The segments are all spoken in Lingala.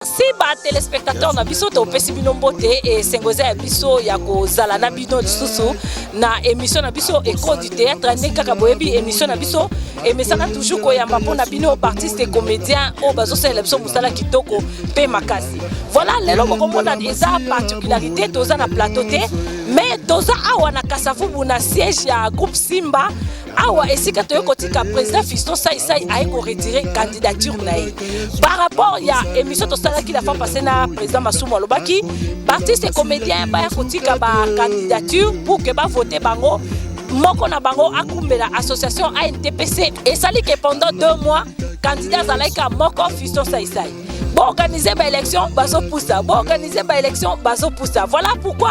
Merci ba téléspectateurs na biso topesi bino mbote esengo eza ya biso ya kozala na bino lisusu na émission na biso Echo du théâtre. Ndenge kaka boyebi, émission na biso emesana toujours koyamba mpo na bino baartiste et comédien oyo bazosalela biso mosala kitoko mpe makasi. Voilà, lelo bokomona eza particularité, toza na plateau te, mais toza awa na Kasavubu, na siège ya groupe Simba. Awa esika toye kotika président Fiston Saisai aye koretirer candidature na ye par rapport ya émission tosalaki la fois passée na président Masumu. Alobaki baartiste et comédien baya kotika bacandidature pour que bavote bango, moko na bango akumbela association ANTPC. Esali ke pendant 2 mois candidat azalaki ka moko, Fiston Saisai. Boorganiser baélection, bazopusa, boorganiser baélection, bazopusa. Voilà pourquoi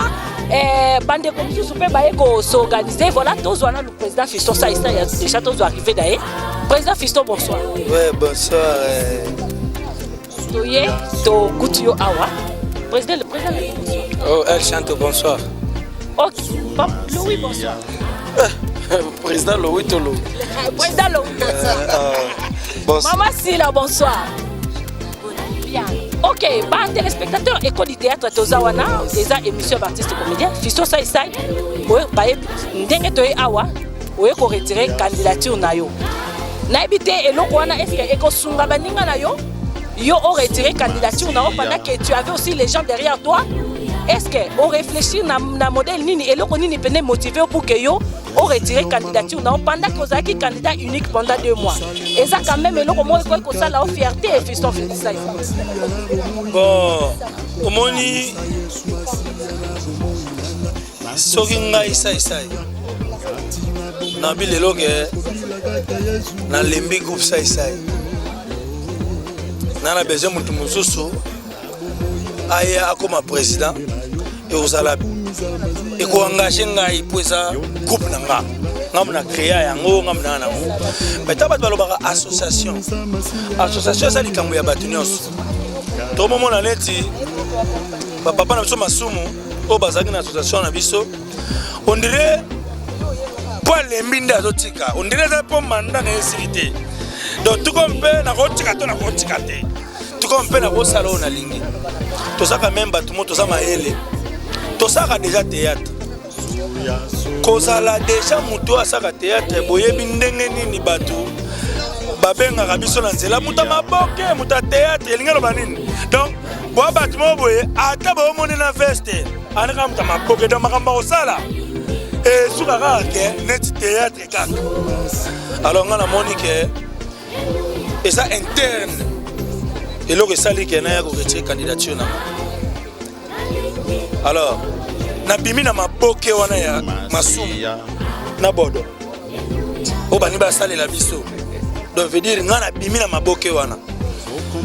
bandeko mosusu mpe baye kos'organiser. Voilà, tozwa nanu président Fiston Saisai. Déjà tozwa arrivé na ye. Président Fiston, bonsoir. Ouais, bonsoir. Toye tokuti yo awa, président, le président. Oh, El Chanto, bonsoir. Ok, Papa Louis, bonsoir. Président Louis Tolo. Président Louis, bonsoir. Bonsoir. Mama Sila, bonsoir. Bien. Ok, ba téléspectateurs Écho du théâtre, toza wana, eza émission ya artiste comédien. Fiston Saisai, oyo baye ndenge toye awa, oye ko retirer candidature na yo. Nayebi te eloko wana, est-ce que ekosunga baninga na yo, yo oretirer candidature na yo pendant que tu avais aussi les gens derrière toi? Est-ce que oréfléchir na modèle nini, eloko nini pene motivé pour que yo oretirer candidature na yo pendant que ozalaki candidat unique pendant 2 mois? Eza quand même eloko moko ekoki kosala yo fierté, Fiston Saisai. Bon, omoni, soki ngai Saisai nabi lelo ke nalembi groupe Saisai, na besoin motu mosusu aya akóma président, ekozala ekoengager ngai mpo eza groupe na nga, ngambo na créa yango, ngambo na nango. Mais ta bato balobaka association, association eza likambo ya bato nyonso. Tokomomona neti bapapa na biso Masumu oyo bazalaki na association na biso, on dirait mpo alembi nde azotika, on dirait eza mpo mandat na ye esili te. Donc tuko mpe nakotika to nakotika te, tuko mpe nakosala oyo nalingi. Tozaka même bato mo toza mayele, tosalaka déjà théâtre. Kozala déjà moto oyo asalaka théâtre, boyebi ndenge nini bato babengaka biso na nzela: moto ya maboke, moto ya théâtre. Elingi aloba nini? Donc boya bato moko boye, ata boomoni na veste anaka moto ya maboke. Donc makambo akosala esuka kaka ke neti théâtre kaka. Alors nga namoni ke eza interne, eloko esali ke naya koretirer candidature na nga. Alors nabimi na maboke wana ya Masumu na Bodo oyo baningi basalela biso. Donc veut dire nga nabimi na maboke wana,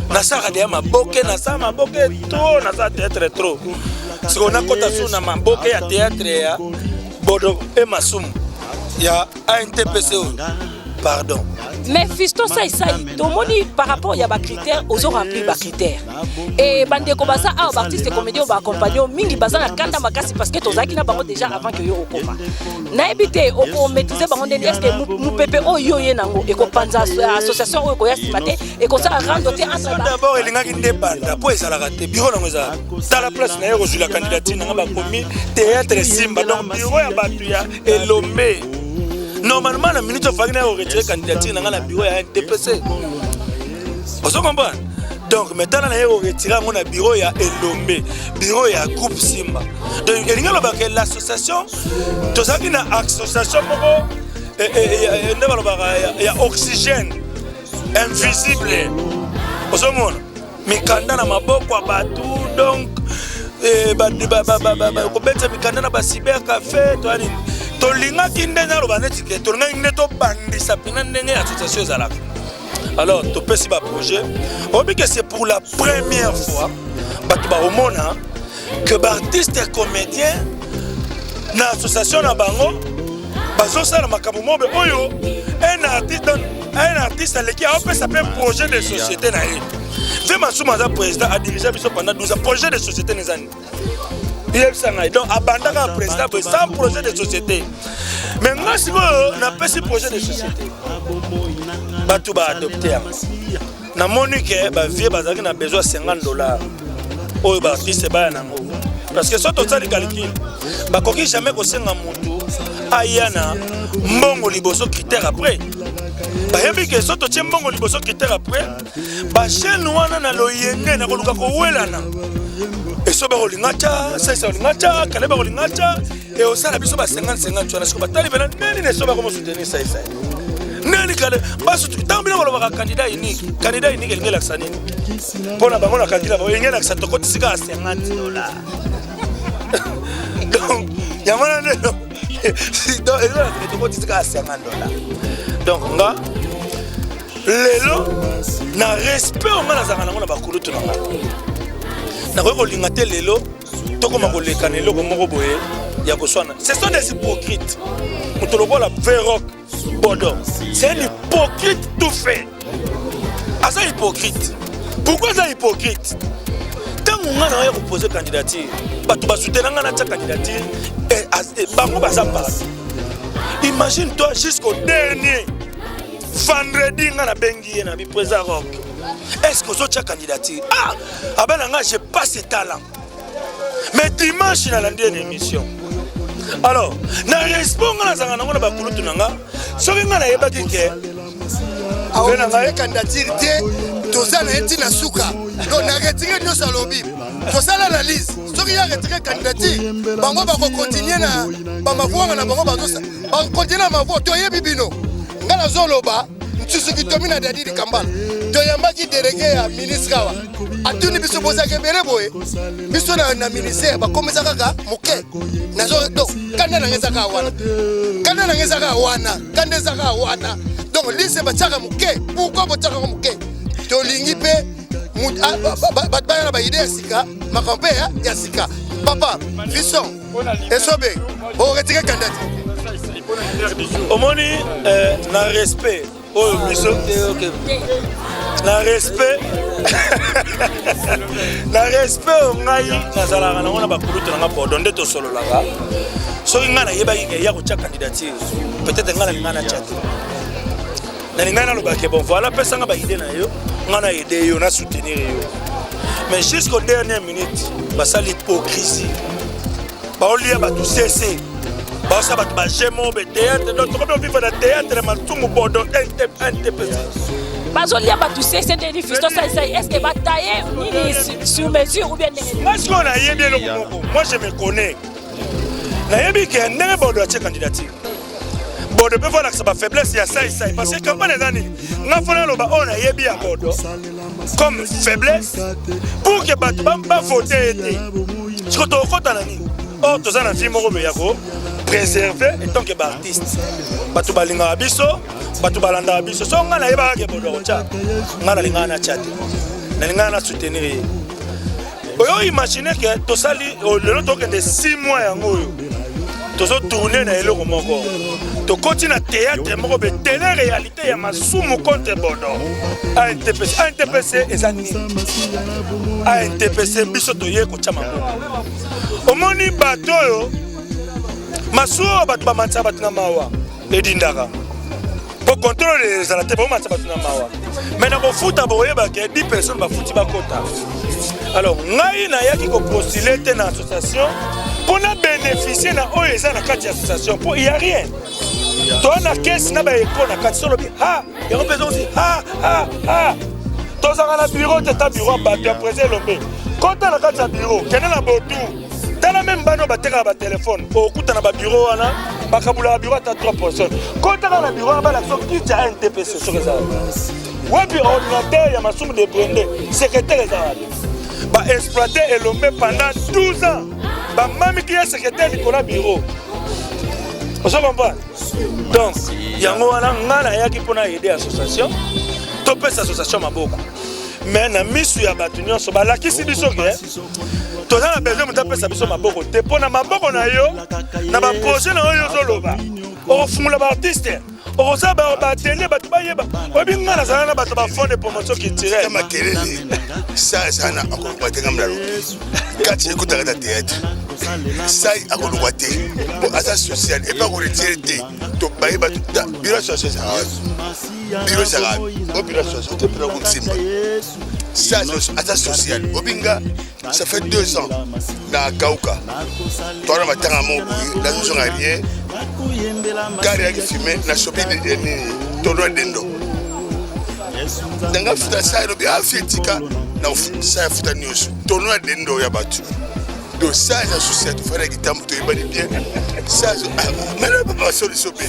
nasalaka deya maboke, nasala maboke trop, nasala théâtre trop. Sikoyo nakota su na maboke ya théâtre ya Bodo e Masumu ya ANTPC oyo, pardon. Mais Fiston Saisai, tomoni par rapport ya bacritère, ozo remplir bacritère e bandeko baza awa, baartiste comédien oyo baaccompagne yo mingi, baza na kanda makasi parce que tozalaki na bango déjà avant que yo okoma. Nayebi te okomaîtrise bango ndeni. Est ce que mopepe oyo yo ye nango ekopanza association oyo ekoya nsima te, ekosala rando te entre D'abord elingaki nde banda mpo ezalaka te. Bureau nango ezalaka, tala place na ye kozwila candidature nanga, bakomi théâtre Simba. Donc bureau ya bato ya Elombe. Normalement na minute ofaki na ye koretirer candidature nanga na bureau ya NTPC, ozo comprendre? Donc maintenant na ye koretirer yango na bureau ya Elombe, bureau ya groupe Simba. Donc elingi alobaka l'association, tozalaki na association moko nde balobaka ya oxygène invisible. Ozomona mikanda na maboko ya bato, donc kobetisa mikanda na bacyber café to nini. Tolingaki ndenge aloba neti ke tolingaki nde tobandisa mpena ndenge association ezalaka. Alors topesi baprojet, oyebi ke c'est pour la première fois bato bakomona que baartiste comédien na association na bango bazosala makambo mobe oyo. Un artiste aleki aopesa mpe projet de société na ye. Ve Masumu aza président, adirige biso pendant 12 ans. Projet de société neza nini? Yebisa ngai. Donc abandaka président boye sans projet de société, mais nga sikoyo napesi projet de société, bato baadopte yango. Namoni ke bavieux bazalaki na besoin ya 50 $ oyo baartiste baya nango, parce que soki tosali calcul, bakoki jamais kosenga motu aya na mbongo liboso, critère après. Bayebi ke so totie mbongo liboso, critère après, bachaîne wana na loyenge na koluka kowelana. Eso bakolinga tya sesa, kolinga tya kale, bakolinga tya e osala biso ba 50 50 wana. Siko batali pena ndeni na eso bakoma soutenir saisai, ndeni kale basutu. Ntango bino balobaka candidat unique, candidat unique elingi elakisa nini mpo na bango? Na calcul bango, elingi elakisa tokotisi kaka 50 $. Donc yango wana nde donc elingi tokotisi kaka 50 $. Donc nga lelo, na respect oyo nga nazalaka nango na bakulutu na nga, nakoki kolinga te lelo tokoma koleka na eloko moko boye ya koswana. Ce sont des hypocrites. Moto lokola Verok Bodo, c'est un hypocrite tout fait. Aza hypocrite. Pourquoi aza hypocrite? Ntango nga na ya kopose candidature, bato basutena nga natia candidature, bango baza parti. Imagine toi, jusqu'au dernier vendredi, nga nabengi ye na bi: "Président Rock, est ce que ozotia candidature?" "Ah, abana nga, j'ai pas ce talent." Mais dimanche nalandi ye na émission. Alors na respect nga nazalaka nango na bakulutu na nga, soki nga nayebaki ke Aretire candidature te, toza na ye ntina suka. Donc na retire nyonso alobi, tosala analyse. Soki ye aretire candidature, bango bakokontinue na bamavuanga na bango, bakokontinue na mavua. Toyebi bino. Nga nazoloba nsusu tomi na Dadi Likambala. Toyambaki délégué ya ministre awa, atuni biso: "Bozalaka ebele boye, biso na ministère bakomisa kaka moke." Nazo donc kanda nanga eza kaka wana, kanda nanga eza kaka wana, kanda eza kaka wana. Donc liste batiaka moke, pourquoi botiaka yango moke? Tolingi mpe bato baya na baidées ya sika, makambo mpe ya sika. Papa Fiston Esobe, oretire candidature? Omoni, na respect oyo biso, na respect oyo ngai nazalaka nango na bakulutu nanga, bodo nde tosololaka. Soki ngai nayebaki ke ya kotia candidature, peut-être ngai nalingai natya te. Nalingai nalobake: "Bon voilà, pesanga baidées na yo, ngai na aide yo, na soutenir yo." Mais jusqu'au dernière minute basali hypocrisie, baolia bato cc, baosala bato bagemo be théâtre. Donc tokomi ovivre na théâtre masumu bodo NTPC. Bazolia bato cc ndeni? Fiston Saisai, est ce que bataye nini sur mesure ou bien ndenge nini? Nga sikoyo nayebi eloko moko. Moi, je me connais. Nayebi ke ndenge bodo atie candidature, bodo mpe folakisa bafaiblesse ya Saisai, parce que campagne eza nini? Nga fo naloba oyo nayebi ya bodo comme faiblesse pour que bato bavote ye te. Siko tokokɔta na nini? Or toza na vie moko boye ya kopréserve etant que baartiste. Bato balingaka biso, bato balandaka biso. So ngai nayebaka ke bodo akotya, ngai nalingaka natya te, nalingaka na soutenir ye. Oyo imagine ke tosali lelo, tokende 6 mois yango oyo tozotourne na eloko moko, tokoti na théâtre moko be télé réalité ya masumu contre bodo ANTPC. ANTPC eza nini? ANTPC, biso toye kotya maboko. Omoni bato oyo masumu oyo, bato bamatisa bato na mawa, edindaka po contrôle ezala te. Bomatisa bato na mawa, mais na kofuta bokoyebake 10 personnes bafuti bakota. Alors ngai nayaki kopostule te na association mpo na bénéficie na oyo eza na kati ya association, mpo ya rien. Toa na kesi na baeko na kati. Solobi ha yango mpe ezongosi ha ha ha. Tozalaka na bureau te. Ta bureau ya bato ya président Elombe, kota na kati ya bureau, kende na botu, tala même bano batekaka batelefone, okuta na babureau wana bakabulaka bureau ata 3 personnes. Kotaka na bureau wana, balakisa kiti ya NTPC soki ezala wapi, ordinateur ya masumu de brende, secrétaire eza wapi. Baexploite Elombe pendant 12 ans, bamamiki ye secrétaire likolo ya bureau. Ozo comprendre? Donc yango wana ngai nayaki mpona aider association, topesa association maboko. Mais na misu ya bato nyonso balakisi biso ke toza na besoin moto apesa biso maboko te, mpo na maboko na yo na baprojet na oyo ozoloba, okofungola baartiste, okosala baatelier, bato bayeba. Oyebi, ngai nazala na bato bafonds de promotion culturelle. Makelele sana akokoka te. Ngambo nalobi kati ekutaka ta théâtre. Sai akolongwa te po aza social epe akoretire te. Tobaye bato bureau social ezalaka wapi? Bureau ezalaka wapi? O bureau social te, bureau akosimba. Sai aza social obinga, ça fait 2 ans na kauka towana matanga moko boye, nazozonga rien, kare yaki fume na sobi nini tono dendo nanga futa. Sai elobi afi etika na sai afuta nyonso tono ya dendo ya bato. Donc ça eza social, tofandaki ntambo, toyebani bien. Ça mena basoliso mpe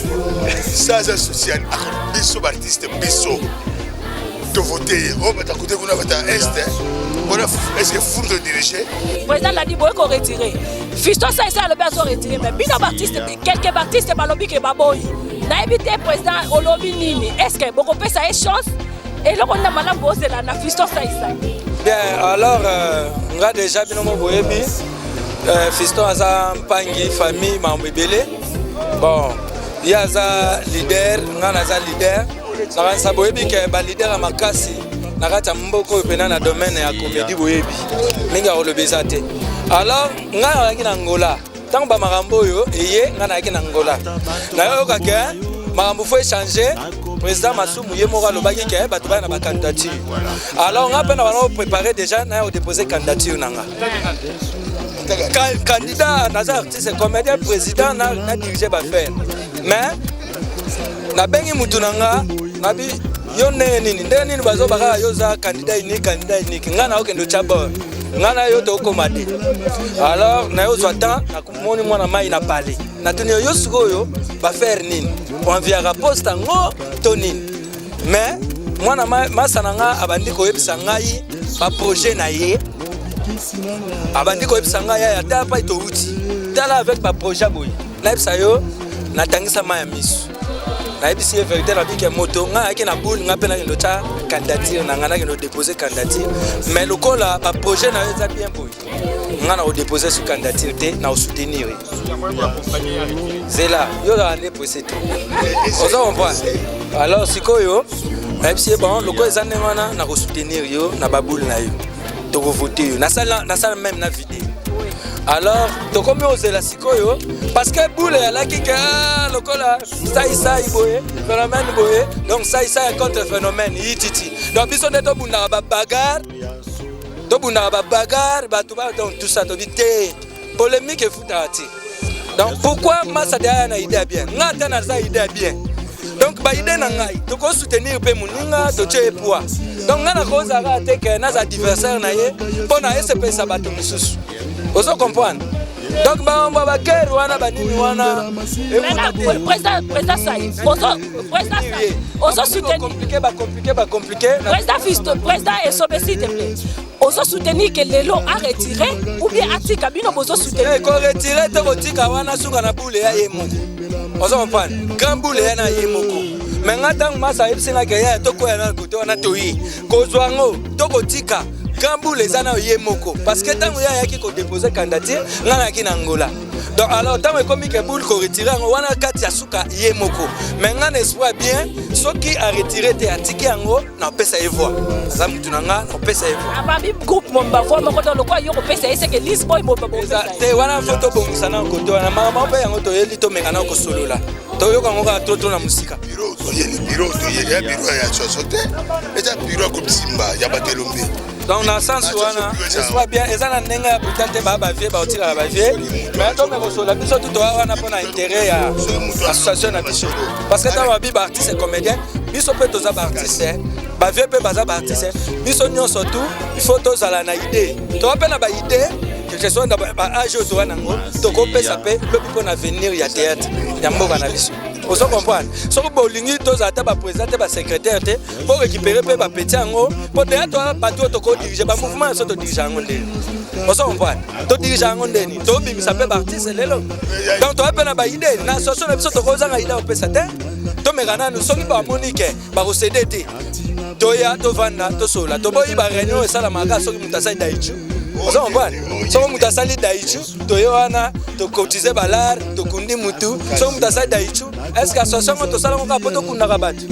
ça eza social. Biso baartiste, biso tovote ye oyo bata kote kuna, bata este mpona est ce que fulu todirige. Président Ladi, boye koretire Fiston Sai Sai alobi azo retire, mais bino baartiste, quelques baartiste balobi ke baboyi. Nayebi te, président, olobi nini? Est ce que bokopesa ye chance? Eloko nini na malamu bozela na Fiston Sai Sai? Bien, alors nga déjà, bino mo boyebi, Fiston aza mpangi, famille, mambo ebele. Bon, ye aza leader, nga naza leader. Nakanisa boyebi ke baleader ya makasi na kati ya mboka oyo mpena na domaine ya comédie, boyebi mingi ya koloba eza te. Alors ngai nazalaki na Ngola ntango bamakambo oyo eye. Ngai nayaki na Ngola, nayoyoka ke makambo faut échanger. Président Masumu ye moko alobaki ke bato baya na bacandidature. Alors nga mpe na bana préparé déjà, naya kodépose candidature na nga. Candidat, naza artiste comédien, président na dirige baaffaire, mais nabengi mutu na nga, nabi yo ndenge nini, ndenge nini bazoba kaka yo oza candidat unique, candidat unique. Ngai naokende otya bord, ngai na yo tokóma te. Alors nayozwa temps, namoni mwana mai na pale, natuni yo: yo sikoyo bafaire nini? Oenviaka poste yango to nini? Mais mwana masa na nga abandi koyebisa ngai baprojet na ye, abandi koyebisa ngai: yaya, tala pai touti, tala avec baprojet boye. Nayebisa yo, natangisa mai ya miso, nayebisi ye vérité, nabiki moto. Ngai ayaki na boule, ngai mpe nakende otya candidature na ngai, nakende odépose candidature. Mais lokola baprojet na yo eza bien boye, ngai na kodépose su candidature te, na kosoutenir ye. Zela, yo ozala nde presse te, oza comprendre. Alors sikoyo nayebisi ye: bon, lokola eza ndenge wana, na kosoutenir yo na baboule na yo, tokovote yo. Nasala même na video. Alors tokomi ozela sikoyo, parce que boule eyalaki ke lokola saisai boye, phénomène boye. Donc Saisai contre phénomène yititi. Donc biso nde tobundaka babagarre, tobundaka babagarre, bato ba, donc tout ça tobi te, polémique efutaka te. Donc pourquoi masa de aya na idée ya bien, nga ata naza idée ya bien. Donc baidée na ngai, tokosoutenir mpe moninga, totie ye poids. Donc ngai nakozalaka te ke naza adversaire na ye mpo na esepelisa bato mosusu, ozo comprendre. Donc makambo ya bakere wana, banini wana. Président Sai, président Sai, ozo soutenir compliqué, bacompliqué, bacompliqué. Président Fisto, président Esobe, s'il te plaît, ozo soutenir ke lelo aretire ou bien atika? Bino bozo soutenir? Koretire te, kotika wana suka na bule ya ye moko, ozo comprendre. Grand boule ya na ye moko. Me nga ntango masa ayebisi nga ke ya tokoya na kote wana, toyi kozwa yango to kotika, grand boule eza na ye moko, parce que ntango ye ayaki kodépose candidature, nga nayaki na Ngola. Donc alors ntango ekomi ke boule koretire yango wana kati ya suka ye moko, mais nga na espoir bien, soki aretire te, atiki yango, na opesa ye voix. Aza mutu na nga, na opesa ye voix. Ababi groupe mo bavoix moko to lokola yo kopesa ye, seke liste boy mo te wana. Fo tobongisa na kote wana makambo mpe yango toyeli, tomeka na kosolola, toyoka yango kaka trop trop na mosika. Bureau toyeli, bureau toyeli ya bureau ya soso te, eza bureau ya komisimba ya bato elombe. Donc na sens wana, espoir bien eza na ndenge ya brutal te. Baa bavie, baotikala bavie, mais tome kosolola biso tu toa wana mpo na intérêt ya association na biso, parce que ntango babi baartiste comédien, biso mpe toza baartiste, bavie mpe baza baartiste. Biso nyonso tu, il faut tozala na idée, toa mpe na baidée, quelque soit na baage oyo toa nango, tokopesa mpe lobi mpo na avenir ya théâtre ya mboka na biso, ozo comprendre. Soki bolingi tozala te baprésident te, basecrétaire te, mpo récupérer mpe bapeti yango, mpo deya toa bato oyo tokodirige bamouvement nyonso, todirige yango ndeni, ozo comprendre, todirige yango ndeni, tobimisa mpe baartiste lelo. Donc toya mpe na baidée na association na biso, tokozanga idée kopesa te. Tomeka nanu, soki bamoni ke bakosede te, toya tovanda, tosolola. Toboyi baréunion esalamaka soki moto asali daichu, ozo comprendre. Soki moto asali daichu, toye wana tokotize balare, tokundi mutu. Soki moto asali daichu, est ce que association ngo tosalango kaka mpo tokundaka bato?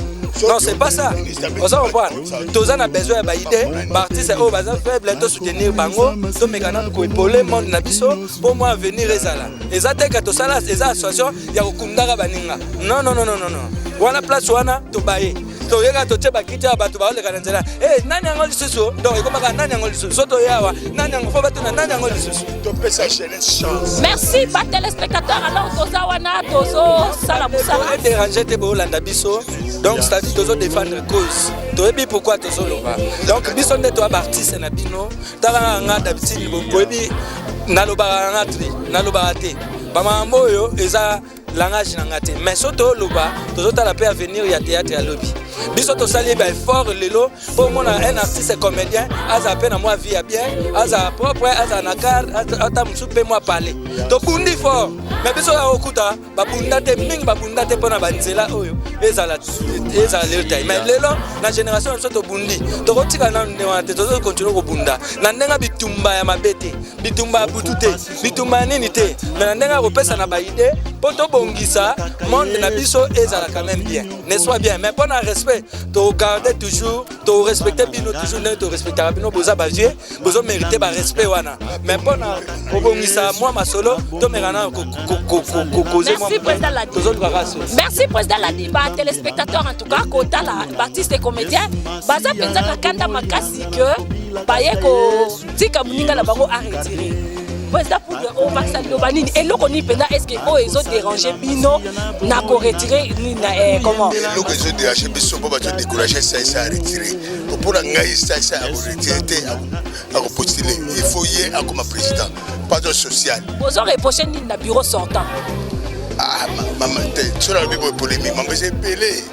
Non, c'est pas ça. Oza comprendre? Toza na besoin ya baidées. Baartiste oyo baza faible, tosoutenir bango, tomeka nanu koépauler monde na biso mpo mwa avenir ezala. Eza te ka tosala eza association ya kokundaka baninga. Non, non, non, non, non. Wana place wana tobaye, toyeka, totie bakiti ya bato baoleka na nzela. E nani yango lisusu? Donc ekomaka nani yango lisusu? So toye awa, nani yango? Fo batuna nani yango lisusu. Topesa jeunesse chance. Merci batelespectateur. Alors toza wana, tozosala mosala. Edéranger te, boolanda biso. Donc c'est-à-dire tozodéfendre cause, toyebi pourquoi tozoloba. Donc biso nde toya baartiste na bino. Tala nga, d'habitude boyebi nalobaka nga te, nalobaka te, bamakambo oyo eza langage na nga te. Mais so toloba, tozotala mpe avenir ya théâtre ya lobi. Biso tosali baeffort lelo mpo omona un artiste comédien azala mpe na mwa vie ya bien, azala propre, azala na car, ata mosusu mpe mwa palais. Tobundi fort, mais biso ya kokuta babunda te mingi, babunda te mpona banzela oyo ezala ezala lelo te. Mais lelo na génération na biso tobundi, tokotika nanu ndenge wana te. Tozocontinuer kobunda na ndenge bitumba ya mabe te, bitumba ya butu te, bitumba ya nini te, mais na ndenge ya kopesa na baidées mpo tobongisa monde na biso ezala quand même bien, n'est-ce pas? Bien, mais mpo na respect, togarde toujours, torespecte bino toujours ndenge torespectaka bino. Boza bavieux, bozomérite barespect wana. Mais mpo na kobongisa mwa masolo, tomeka na kokoze. Merci, président Ladi. Tozolukaka so. Merci, président Ladi. Batelespectateur, en tout cas kotala baartiste et comédien baza mpenza na kanda makasi ke baye kotika moninga na bango aretire. Président Poudre, obakisa liloba nini? Eloko nini mpenza est ce que oyo ezodérange bino na koretire nini na comment? Eloko ezodérange biso, mpo bato décourage, Saisa aretire. Mpona ngai, Saisa akoretire te, akopostule. Il faut ye akoma président, pardon, social. Bozoreproche nini na bureau sortant? Ah, mama te, so nalobi boye, polémique. Mambo eza ebele.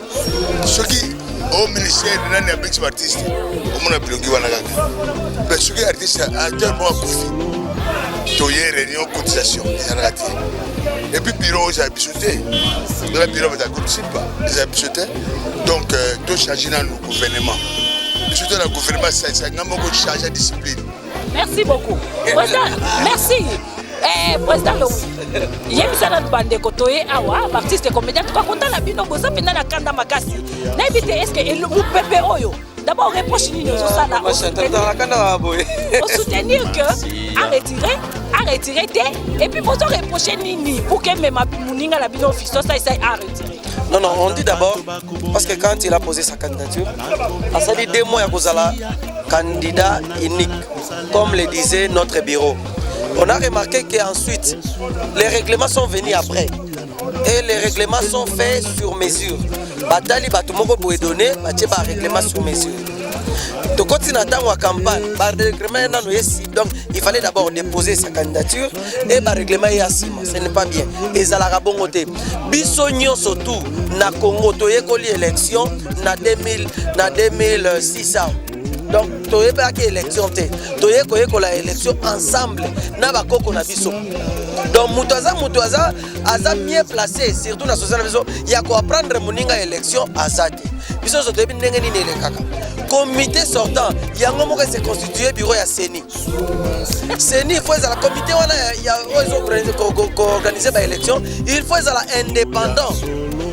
Soki o ministère nani abengisi baartiste, omona bilongi wana kaka. Mais soki artiste, acteur moko akufi, toye réunion, cotisation ezalaka te. Et puis bureau oyo ezala biso te, eza bureau bazala groupe Simba, ezala biso te. Donc tochange nanu gouvernement. Biso to na gouvernement Saisa, nga moko charge ya discipline. Merci beaucoup, président. Merci. Président Lowi, yebisa nanu bandeko toye awa, baartiste comédien tuka kotala bino, boza mpenza na kanda makasi. Nayebi te, est ce que mopepe oyo d'abord reproche nini ozosala osoutenir que aretire, aretire te? Et puis bozo reproche nini pour que mema moninga na bino Fiston Saisai aretire? Non, non, on dit d'abord, parce que quand il a posé sa candidature, a dit 2 mois, il candidat unique, comme le disait notre bureau. On a remarqué qu'ensuite, les règlements sont venus après. Et les règlements sont faits sur mesure. Batali bato moko boye donné, batie ba règlement sur mesure. Tokoti na ntango ya campagne, barèglement nano esi. Donc il fallait d'abord déposer sa candidature et barèglement ye ya nsima. Ce n'est pas bien, ezalaka bongo te. Biso nyonso tu na Congo toyekoli élection na 2000, na 2006 awa. Donc toyebaki élection te, toye koyekola élection ensemble na bakoko na biso. Donc moto aza mieux placé, surtout na société na biso, ya koapprendre moninga élection aza te. Biso nyonso toyebi ndenge nini elekaka. Comité sortant yango moko ese constitue bureau ya CENI. CENI, il faut ezala comité wana oyo ezokoorganize baélection, il faut ezala indépendant.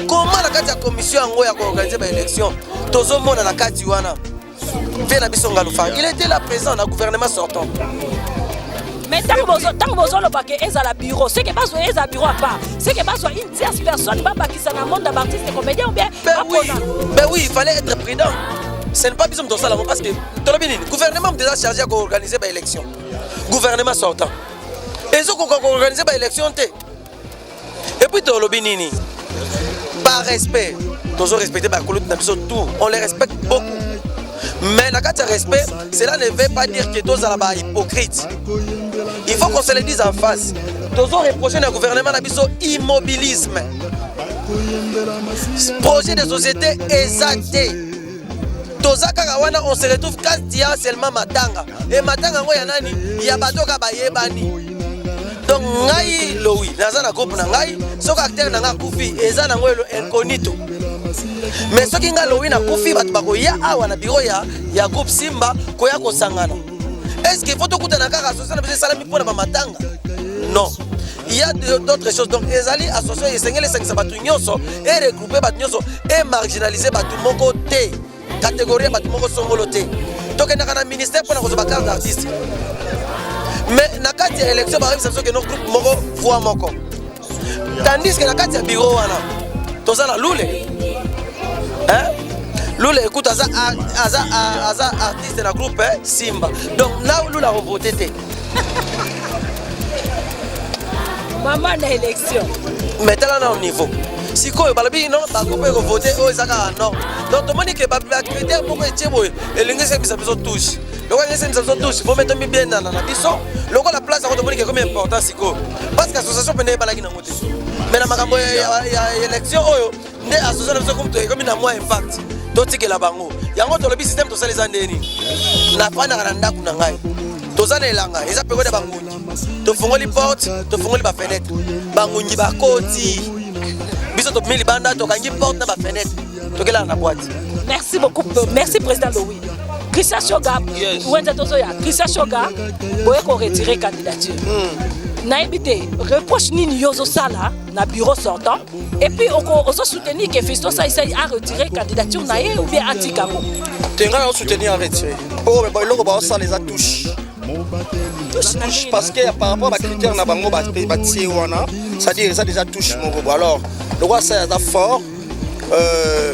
Comment na kati ya commission yango ya koorganize baélection, tozomona na kati wana mpe na biso Ngalufa, il était là présent na gouvernement sortant? Mais ntango bozoloba ke ezala bureau, seke bazwa ezala bureau à part, seke bazwa une tierce personne babakisa na monde ya baartiste comédien ou bien? Ben oui, ben oui, il fallait être prudent. Ce n'est pas biso moto osala, parce que tolobi nini? Gouvernement moto eza chargé ya koorganiser baélection. Gouvernement sortant ezokoka koorganiser baélection te. Et puis tolobi nini? Par respect, tozo respecter bakulutu na biso tout, on les respecte beaucoup. Mais na kati ya respect, cela ne veut pas dire que tozala bahypocrite. Il faut qu'on se le dise en face. Tozo reprocher na gouvernement na biso immobilisme. Projet de société eza te. Toza kaka wana, on se retrouve quand il y a seulement matanga. E matanga yango ya nani? Ya bato kaka bayebani. Donc ngai Lowi, naza na groupe na ngai, soki acteur na ngai akufi, eza nango incognito. Mais soki ngai Lowi nakufi, bato bakoya awa na bureau ya groupe Simba koya kosangana. Est ce que faut tokutana kaka? Association na biso esalami mpona bamatanga? Non. Il y a d'autres choses. Donc ezali association esengeli esangisa bato nyonso, eregroupe bato nyonso, emarginalise bato moko te, catégorie ya bato moko songolo te. Tokendaka na ministère mpona kozwa bacarte d'artiste, mais na kati ya élection bayebisa biso keno groupe moko, voix moko, tandis que na kati ya bureau wana toza na Lule, hein? Lule, écoute, aza artiste na groupe, hein? Simba. Donc na Lule akovote te. Mama, na élection. Mais tala na niveau sikoyo balobi non, bagroupe ekovote oyo eza kaka norme. Donc tomoni ke bacritère moko etie boye elingi esebisa biso touche. Lokola elingi esebisa biso touche, vome tomibiendana na biso lokola place yango. Tomoni ke ekomi important sikoyo parce que association pene ebalaki nango te, mais na makambo ya élection oyo nde association na biso ekomi, ekomi na mwa impact. Totikela bango yango. Tolobi système tosala eza ndeni. Nafandaka na ndako na ngai, toza na elanga, eza période ya bangungi. Tofungoli porte, tofungoli bafenêtre, bangungi bakoti. Biso tobimi libanda, tokangi porte na bafenêtre, tokelala na boîte. Merci beaucoup, merci président Louis Christian Shoga. Wenza tozoya Christian Shoga boye koretirer candidature. Nayebi te reproche nini yo ozosala na bureau sortant, et puis ozosoutenir ke Fiston Saisai a retiré candidature na ye ou bien atika yango? Te, ngai naosoutenir aretire mpo eloko baosala eza touche. Touche parce que par rapport bacritère na bango batie wana, c'est-à-dire eza déjà touche moko bo. Alors lokola sai aza fort,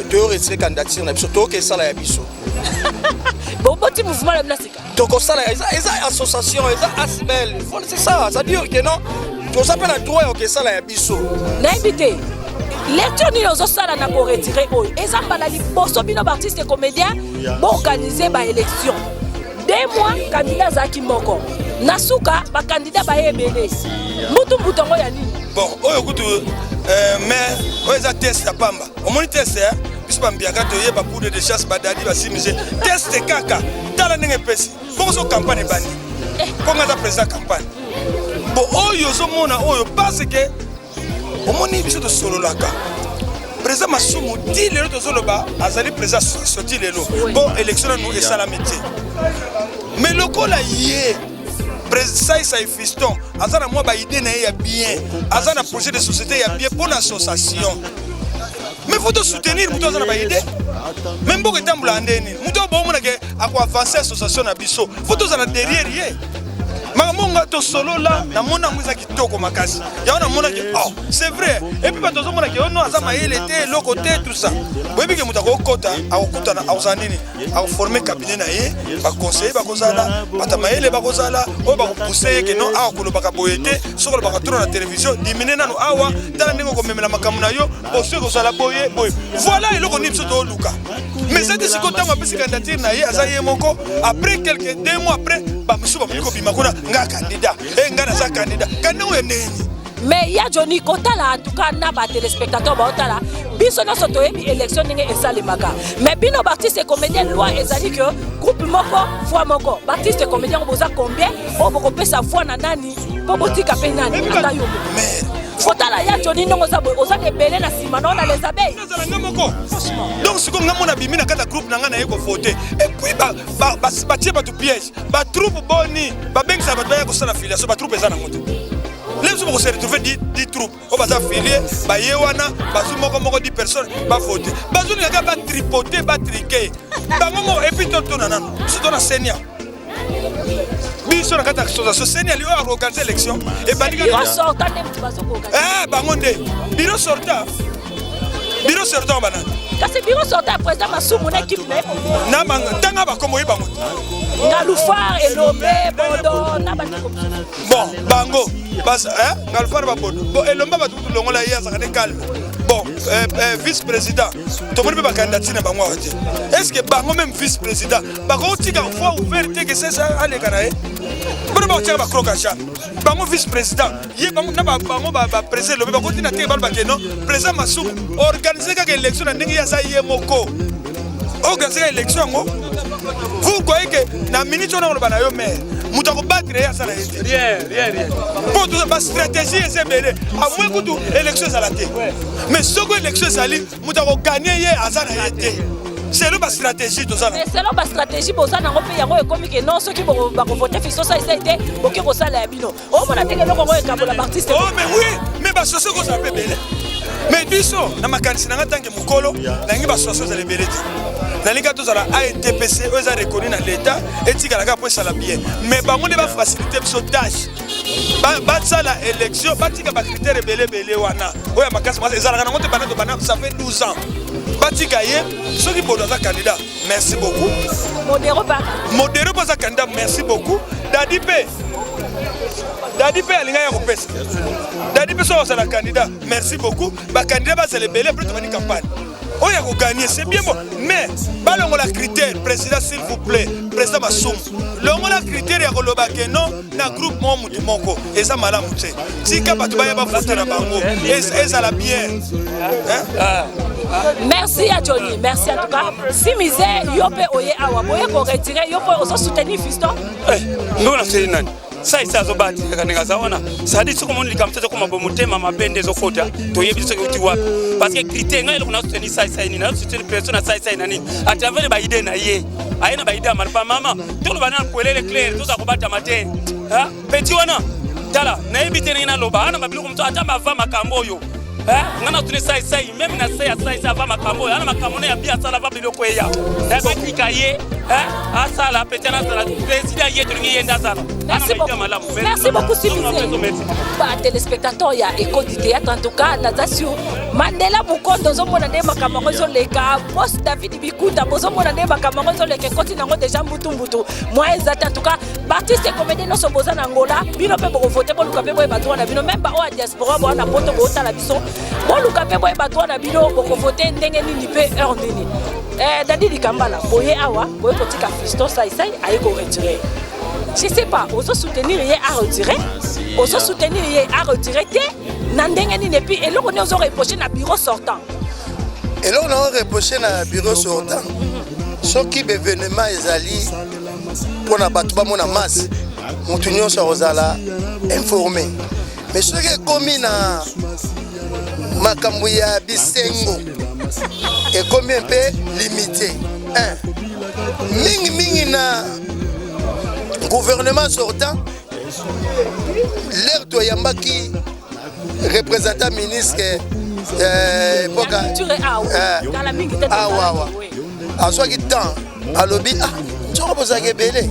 toyo retire candidature na biso, toyoka esala ya biso. Boboti mouvement na bino sika. Tokosala, eza association, eza asbl, c'est ça. C'est-à-dire que non, toza mpe na droit ya kokesala ya biso. Nayebi te lecture nini ozosala na koretirer oyo. Eza mbala liboso bino baartiste comédien boorganize baélection. 2 mois candidat azalaki moko, na suka bacandidat baye ebele, mbutu mbutu yango ya nini? Bon, oyo kutu mais oyo eza test ya pamba. Omoni test, biso bambiaka toyeba poudre de chasse, badadi basimise test kaka. Tala ndenge epesi bongo so campagne ebandi mpo nga aza président campagne. Bon, oyo ozomona oyo parce que omoni biso tosololaka. Président Masumu ti lelo tozoloba azali président association ti lelo. Bon, élection nanu esalami te, mais lokola ye Saisai Fiston aza na mwa baidée na ye ya bien, aza na projet de société ya bien mpo na association, mais faut tosoutenir moto aza na baidée. Mais mboka etambolaka ndeni, moto oyo bomonake akoavance association na biso, faut tozala derrière ye. Makambo nga tosolola, namona yango eza kitoko makasi. Yango namonaki, oh, c'est vrai. Et puis bato ozomonaki oyo no aza mayele te, eloko te, tout ça. Boyebi ke moto akokota, akokutana, akozala nini, akoforme cabinet na ye, baconseiller bakozala, bato mayele bakozala oyo bakopousse ye ke non, awa kolobaka boye te, soki olobaka trop na télévision, dimine nano awa, tala ndenge okomemela makambo na yo poso ekozala boye boye. Voilà eloko nini biso tooluka. Mais eza te sikoyo ntango apesi candidature na ye, aza ye moko. Après quelques 2 mois après, bamosusu bakoki kobima kuna: nga candidat e, nga naza candidat. Candidat oyo ndeni? Mais ya Johnny kotala, en tout cas na batéléspectateur baotala biso nyonso, toyebi élection ndenge esalemaka. Mais bino baartiste comédien, loi ezali ke groupe moko, voix moko. Baartiste comédien ngo boza combien? Oyo bokopesa voix na nani mpo botika mpe nani? Ata yo kotala ya Johnny, ndongo oza boye, oza na ebele na nsima nao na les abeilles. Nazala nga moko. Donc sikoyo nga mona bimi na kati ya groupe na nga naye kovote, et puis batie bato piège. Batroupe boni babengisaka bato baya kosala filiation? Batroupe eza nango te. Le biso bokose retrouve 10 troupe oyo baza filie, baye wana bazwi moko moko 10 personnes bavote, bazolingaka batripote, batrike bango moko. Et puis totona nano, biso tona senia biso na kati ya association, CENI ali oyo akoorganize élection ebandi. Bureau sortant nde moto bazokoorganize. Bango nde bureau sortant. Bureau sortant banani? Kasi bureau sortant ya président Masumu na équipe na ye. Na ntanga bakombo ye bango te. Ngalufar, Elombe, Bodo na bandeko mosusu. Bon, bango Ngalufar, babodo, bon, Elombe, bato kutu longola ye, azalaka nde calme. Bon, vice président tomoni mpe bacandidature na bango awa te. Est ce que bango même vice président bakotika voie ouverte te ke sesa aleka na ye mpona bakotiaka bacroc-en-jambe bango? Vice président ye bango na bango baprésident Elobi bakotina te. Balobake non, président Masumu organise kaka élection na ndenge ye aza ye moko, organise kaka élection yango. Vous croyez que na minute wana koloba na yo maire, moto akobattre ye asala ye te, mpo toza bastratégie eza ebele. Amwe kutu élection ezala te, mais soki élection ezali, moto akoganye ye aza na ye te. Selon bastratégie toza na. Mais selon bastratégie boza nango mpe yango ekomi ke non, soki bakovote Fiston Saisai te, boke kosala ya bino. Omona ndenge eloko yango ekabola baartiste. Oh mais oui, mais basoso ekozala mpe ebele, mais biso na makanisi na nga tanke mokolo nalingi basoso ezala ebele te. Nalingi tozala ANTPC oyo eza reconnu na l'État, etikala kaka po esala bien, mais bango nde bafacilité biso tâche. Basala élection, batika bacritère ebele ebele wana oyo ya makasi makasi ezalaka nango te. Banda tobanda, ça fait 12 ans. Batika ye. Soki Bodo aza candidat, merci beaucoup. Modero pa. Modero mpo aza candidat, merci beaucoup. Dadi mpe, Dadi mpe alinga ya kopesa Dadi mpe soki azala candidat, merci beaucoup. Bacandidat bazala ebele mpe tobandi campagne oyo ya kogagner, c'est bien bon, mais balongola critère. Président, s'il vous plaît, président Masumu, longola critère ya koloba ke non, na groupe moko mutu moko, eza malamu te. Tika bato baya bafuta na bango, ezala bien, hein? Merci ya Johnny, merci en tout cas. Simize, yo mpe oye awa boye koretirer, yo mpe ozosoutenir Fiston? Ndo naseli nani saisa azobatikaka ndenge aza wana. Sadi soki omoni likambo te, ezokoma bo motema mabe nde ezokota, toyebi soki euti wapi, parce que critère ngai eloko nasoutenir Saisai nini, nasoutenir personne na Saisai na nini, à travers baidée na ye, aye na baidée ya malpa. Mama, toloba na kwelele clair, toza kobatama te. Petit wana, tala, nayebi te ndenge naloba ana babiloko mosusu ata bava makambo oyo nga natuni Saisai, même na se ya Saisai ava makambo oyo ana makambo ne ya bi asala va biloko eya batika ye asala pete nazala président. Ye tolingi ye nde azala. Merci beaucoup. Merci beaucoup, Simize. Ba téléspectateurs ya Écho du Théâtre, en tout cas, naza sur Mandela Bukondo, ozomona nde makambo yango ezoleka. Boss David Bikuta, bozomona nde makambo yango ezoleka, ekoti nango déjà mbutu mbutu. Moi eza te. En tout cas, baartiste comédien nyonso boza na Angola, bino mpe bokovote, boluka mpe boyeba droit na bino. Même baoyo ya diaspora boa na poto, bootala biso, boluka mpe boyeba droit na bino, bokovote ndenge nini mpe heure nini. Dadi Likambala, boye awa, boye kotika Fiston Saisai aye koretirer. Je sais pas, ozo soutenir ye a retirer, ozo soutenir ye a retirer te na ndenge nini? Et puis eloko nini ozo reprocher na bureau sortant? Eloko na reproche na bureau sortant, soki baévénement ezali mpona bato bamona masse, motu nyonso akozala informé, mais soki ekomi na makambo ya bisengo, ekomi mpe limité. Mingimingi na gouvernement sortant, l'heure toyambaki représentant ministre époque awa awa, azwaki temps, alobi: "Ah, nzoko bozalaka ebele,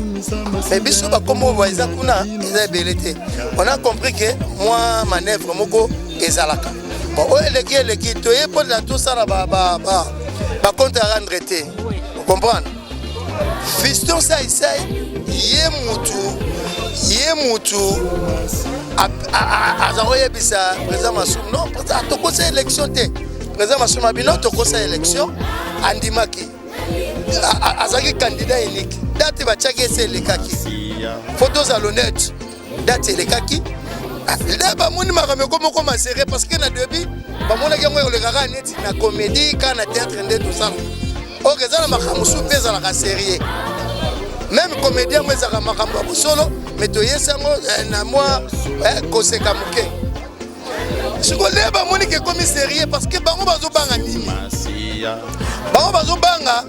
mais biso bakombo eza kuna eza ebele te." On a compris ke mwa manœuvre moko ezalaka. Bon, oyo eleki eleki, toye mpona tosala bacompte à rendre te. Comprendre, Fiston Saisai, ye mutu aza koyebisa président Masumu: "Non, tokosa élection te." Président Masumu abino tokosa élection, andimaki, azalaki candidat unique. Date batiaki ese elekaki, faut tozala honnête, date elekaki. Nde bamoni makambo ekomoko masere, parce que na début bamonaki yango ekolekaka neti na comédie, kaka na théâtre nde tosala. Ok, eza na makambo mosusu mpe ezalaka sérieux, même comédie yango ezalaka makambo ya bosolo, mais toyesi yango na mwa koseka moke. Siko nde bamoni ke ekomi sérieux, parce que bango bazobanga nini? Bango bazobanga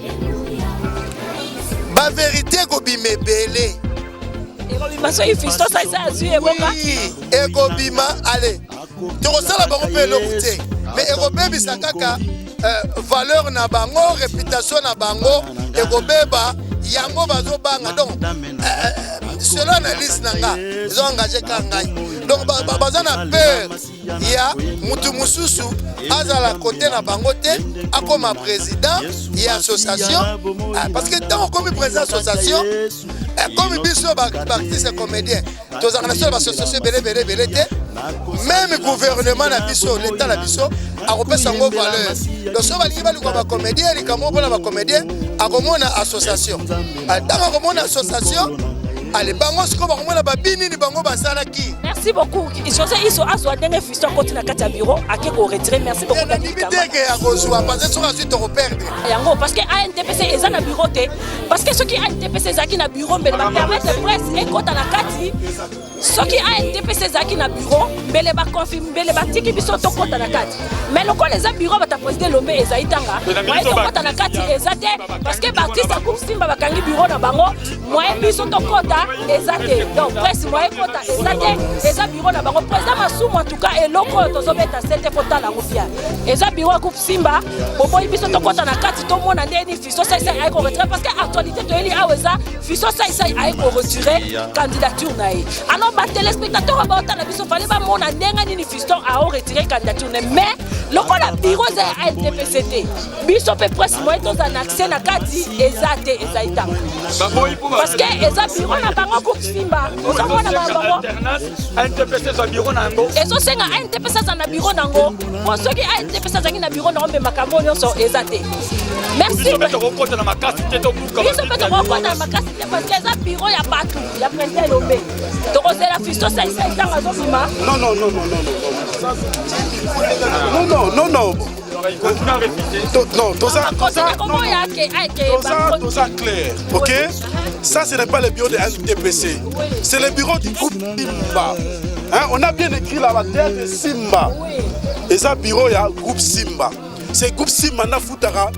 bavérité ekobima ebele. Ekobima soki Fiston Saisai azwi eboka. Ekobima, ale tokosala bango mpe eloko te, mais ekobebisa kaka valeur na bango, réputation na bango ekobeba. Yango bazobanga. Donc selon analyse na nga, ezo engage ka ngai. Donc baza na peur ya mutu mosusu azala kote na bango te, akoma président ya association, parce que ntango okomi président association, komi biso baartiste comédien tozalaka na biso na baassociation ebele ebele ebele te. Même gouvernement na biso, l'état na biso akopesa yango valeur. Donc so balingi baluka bacomédien, likambo mpona bacomédien, akomona association. Ntango akomona association, Ale bango sikoyo bakomona babi nini bango basalaki. Merci beaucoup José Iso. Azwa ndenge Fiston akoti na kati ya bureau, ake koretirer. Merci beaucoup. Nandimi te ke akozwa, parce que soki azwi, tokoperdre. Yango, parce que ANTPC eza na bureau te, parce que soki ANTPC ezalaki na bureau, mbele bapermettre presse ekota na kati. Soki ANTPC ezalaki na bureau, mbele baconfirme, mbele batiki biso tokɔta na kati. Mais lokola eza bureau bata président Elombe, ezali tanga moyen tokɔta na kati eza te, parce que baartiste ya groupe Simba bakangi bureau na bango. Moyen biso tokɔta eza te. Donc presse, moyen kɔta eza te, eza bureau na bango. Président Masumu, en tout cas eloko oyo tozobeta se te, fotala yango bien. Eza bureau ya groupe Simba, boboyi biso tokɔta na kati, tomona ndeni Fiston Saisai aye koretirer, parce que actualité toyeli awa eza Fiston Saisai aye koretirer candidature na ye. Alors batéléspectateur oyo baotala biso, fale bamona ndenge nini Fiston aoretirer candidature na ye. Mais lokola bureau eza ya ANTPC te, biso mpe presse, moyen tozala na accès na kati eza te. Ezali ntango, parce que eza bureau na bango, groupe Simba. Ozomona bango, ezosenga ANTPC aza na bureau nango, po soki ANTPC azalaki na bureau nango, mpe makambo nyonso eza te. Merci. Biso mpe tokokota na makasi te, tobuka. Biso mpe tokokota na makasi te, parce que eza bureau ya bato ya président Elombe. Tokozela Fiston Saisai ntango azobima. Non, non, non, non, non, non, non, non, non. Non, toza, toza, toza, toza clair, ok. Ça, ce n'est pas le bureau de ANTPC, c'est le bureau du groupe Simba. Hein, on a bien écrit là-bas, théâtre Simba. Eza bureau ya groupe Simba. C'est groupe Simba na futaka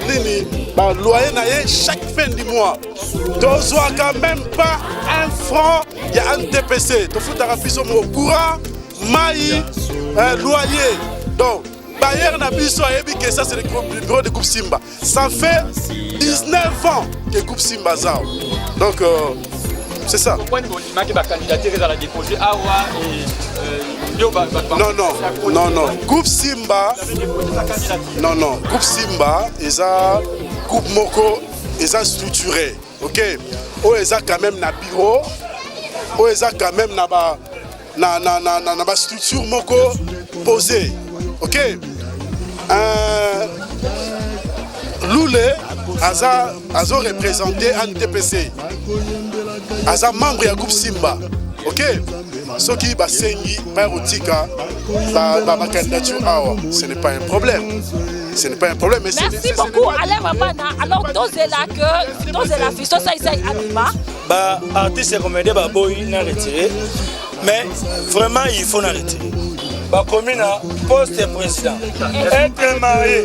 nini, baloyer na ye chaque fin du mois. Tozwaka même pas un franc ya ANTPC. Tofutaka biso moko courant, mai, loyer. Donc bailleur na biso ayebi que ça, c'est le bureau de groupe Simba. Ça fait 19 ans que groupe Simba aza. Donc c'est ça. Bondimaki bacandidature ezala déposé awa? Non, non, non, non, groupe Simba, non, non. Groupe Simba eza groupe moko eza structuré, ok. Oyo eza quand même na bureau, oyo eza quand même na ba na, na, na, na, na bastructure moko posé, ok. Lule aza azoreprésente ANTPC, aza membre ya groupe Simba, ok. Soki basengi baya kotika bacandidature awa, ce n'est pas un problème, ce n'est pas un problème. Mais merci beaucoup, Alain Mabana. Alors tozela que tozela Fiston Saisai abima. Baartiste comédien baboyi na retirer, mais vraiment il faut na retirer. Bakomi na poste président: être marié,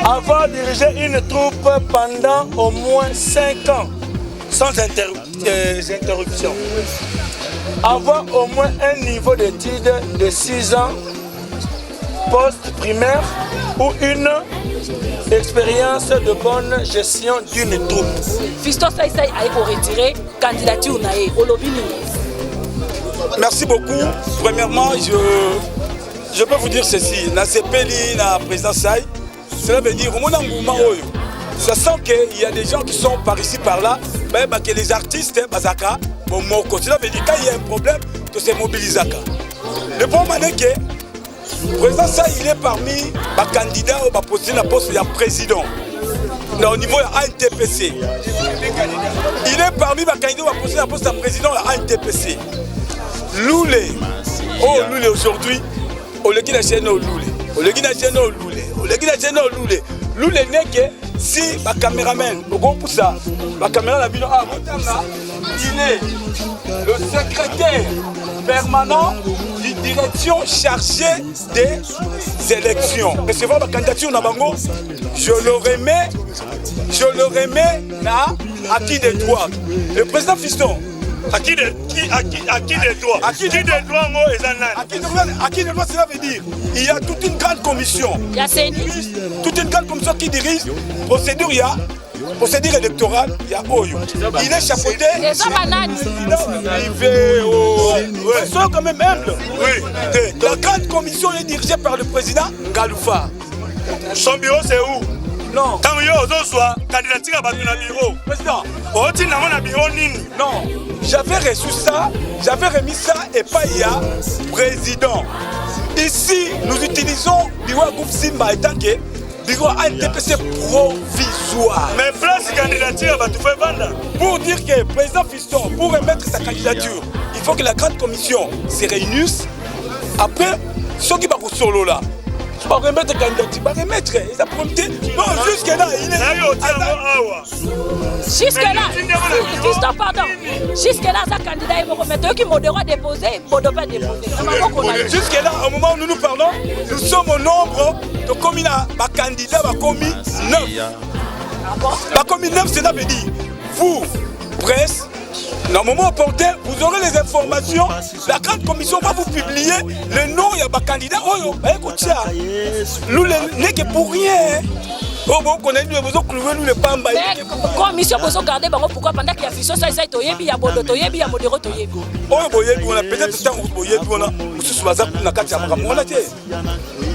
avoir dirigé une troupe pendant au moins 5 ans sans interruption, avoir au moins un niveau d'études de 6 ans post-primaire ou une expérience de bonne gestion d'une troupe. Fiston Saisai aye koretirer candidature na ye, olobi nini? Merci beaucoup. Premièrement, je peux vous dire ceci. Na sepeli na président Sai, cela veut dire, au engouement oyo, ça sent qu'il y a des gens qui sont par ici, par là, ben, bah, que les artistes, bazaka, bon, moko. Cela veut dire, quand il y a un problème, tout se mobilise. Le problème est que président Sai, il est parmi les candidats au postuler la poste de président. Au niveau de ANTPC. Il est parmi les candidats qui postuler la poste de président de la ANTPC. Loulé. Oh, Loulé aujourd'hui. Oleki na chaîne Loulé. Oleki na chaîne Loulé. Oleki na chaîne Loulé. Loulé neke si ba caméraman okopusa ba caméra na bino ah botanga, il est le secrétaire permanent du direction chargée des élections. Recevoir la candidature na bango, je le remets na à qui de droit? Le président Fiston. À qui de droit? À qui de droit ngo eza nani? À qui de droit, cela veut dire il y a toute une grande commission. Il y a CENI. Toute une grande commission qui dirige procédure, il y a procédure électorale, il y a oyo. Il est chapeauté. Eza banani? Privé, oh. Ouais. Soyons quand même humble. Oui. La grande commission est dirigée par le président Galoufa. Son bureau, c'est où? Non. Ntango yo ozozwa candidature ya bato na bureau, Président. Otinda yango na bureau nini? Non. J'avais reçu ça, j'avais remis ça et pas il y a président. Ici, nous utilisons bureau groupe Simba étant que Bureau ANTPC provisoire. Mais place candidature bato faut evanda. Pour dire que président Fiston, pour remettre sa candidature, il faut que la grande commission se réunisse. Après, soki bakosolola, baremettre candidature, baremettre eza problème te. Non, jusque là il est awa. Jusque là, Fiston, pardon, jusque là aza candidat ye moko, mais toyoki Modero adéposé, Bodo mpe adéposé na maboko na ye. Jusque là, au moment où nous nous parlons, nous sommes au nombre tokomi na bacandidat, bakomi 9, bakomi 9. Cela veut dire, vous, presse, dans le moment opportun, vous aurez les informations. La grande commission va vous publier le nom ya bacandidat oyo baye kotia. Lule n'est que pour rien. Oyo bokona bino bozoclouer lule pamba. Mais commission bozogarde bango pourquoi, pendant que ya Fiston Saisai toyebi, ya Bodo toyebi, ya Modero toyebi? Oyo boyebi wana, peut-être ntango boyebi wana, mosusu baza na kati ya makambo wana te.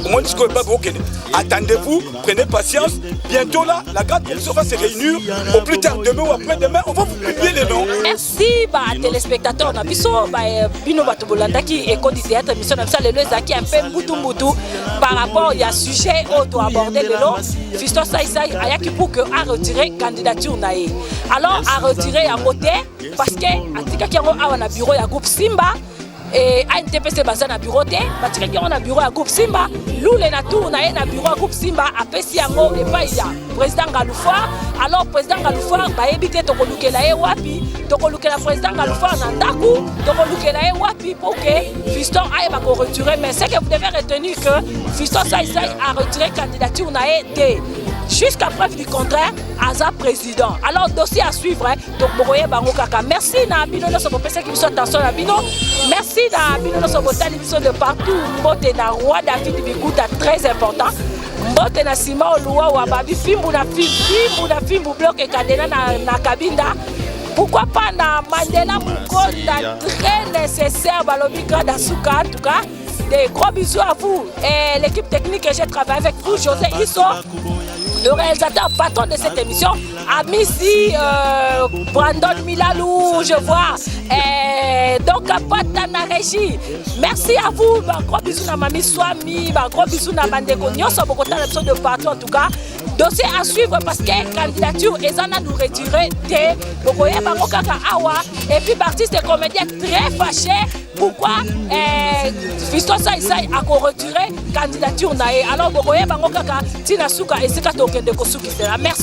Omoni sikoyo epai bokende. Attendez-vous, prenez patience. Bientôt là, la grande commission va se réunir. Au plus tard demain ou après-demain, on va vous publier les noms. Merci batelespectateur na biso, bino bato bolandaki Écho du théâtre. Émission na biso lelo ezalaki un peu mbutu mbutu par rapport ya sujet oyo toaborde lelo. Fiston Saisai ayaki pour que aretire candidature na ye. Alors aretire yango te, parce que atikaki yango awa na bureau ya groupe Simba e ANTPC baza na bureau te. Batikaki yango na bureau ya groupe Simba. Lule na tour na ye na bureau ya groupe Simba, apesi yango epai ya président Ngalufoir. Alors président Ngalufoir, bayebi te tokolukela ye wapi, tokolukela président Ngalufoir na ndako, tokolukela ye wapi pour que Fiston ayeba koretire. Mais ce que vous devez retenir, que Fiston Saisai a retiré candidature na ye te. Jusqu'à preuve du contraire, aza président. Alors dossier à suivre, hein. Donc bokoyeba yango kaka. Merci na bino nyonso bopesaki biso attention na bino. Merci na bino nyonso botali biso de partout. Mbote na roi David Bikuta, très important. Mbote na nsima oluwawa babi fimbu na fimbu na fimbu, bloc ekadena na Kabinda. Pourquoi pas na Mandela Mukonda, très nécessaire, balobi grade asuka. En tout cas, des gros bisous à vous et l'équipe technique que j'ai travaillé avec vous, José Isso, le réalisateur patron de cette émission, Amissi, Brandon Milalou, je vois, et donc Pata na régie. Merci à vous, bah, gros bisous na Mami Swami, bah, gros bisous na bandeko nyonso bokota na de partout. En tout cas, dossier à suivre, parce que candidature eza nanu retiré te. Bokoyeba yango kaka awa. Et puis artiste et comédien très fâché, pourquoi Fiston Saisai akoretire candidature na ye? Alors bokoyeba yango kaka ntina suka esika tokende kosukisela. Merci.